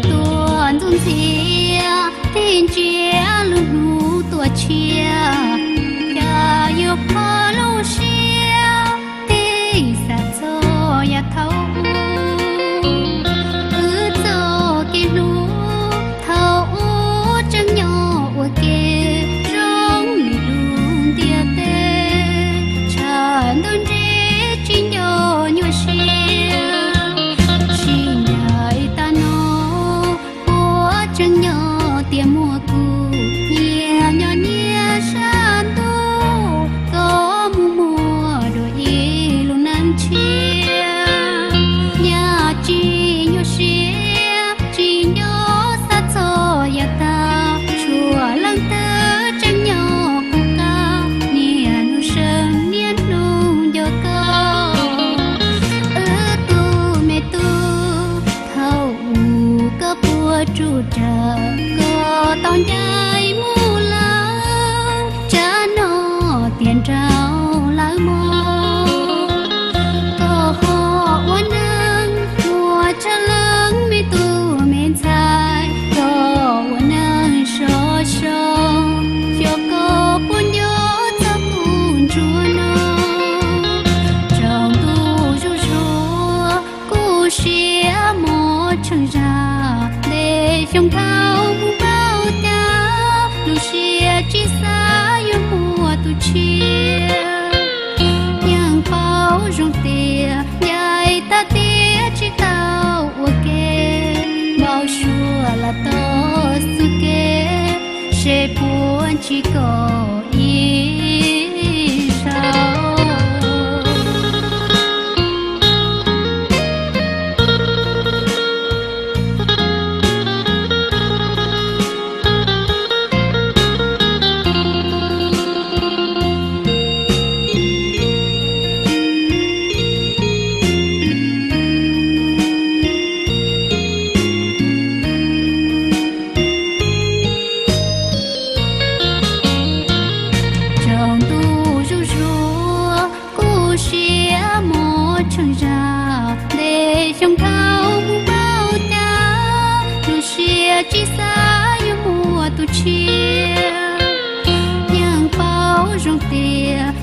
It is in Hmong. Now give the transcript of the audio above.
Tuaj ntxuj ntxias tig ntsia lub hnub tuaj tshiab, cas yuav kho lub siab tig xav txog yav thaum ub. Wb txoj kev hlub thaum ub tseem nyob ua ke zoo li lub ntiaj teb, tshav ntuj nrig tsis nco nyuaj siab. Sim ncaim tag no puab tseem nyob tiag muaj kuv, nyias nyob nyias sab ntuj, koj mus muaj dua ib lub neej tshiab. Nyaj tsis nyuaj siab, tsis nco xav txog yav tag, tshuav leej twg tseem nyob kuv qab, niaj hnub seev niaj hnub nco koj. Wb tus me tub, thaum ub koj puas ruam rawv, koj tau ncaim mus lawm, tsam no tias nraug lawm mog. Koj ho ua neej muaj tsawg leej me tub me ntxhais, koj ua neej sov so, xyov koj puas nco txog kuv ntsuag no. Tsaus ntuj zuj zus, kuv siab mob tsheej zaj, ntev xyoo dhau mus npaum cas, lub siab tsis xav yuav muaj tus tshiab. Yeej paub zoo tias ncaim tag tias tsis tau ua ke, npau suav los tau xub ke, seb puas ntsib koj ib zaug. Tsaus ntuj zuj zus, kuv siab mob tsheej zaj, ntev xyoo dhau mus npaum cas, lub siab tsis xav yuav muaj tus tshiab. Yeej paub zoo tias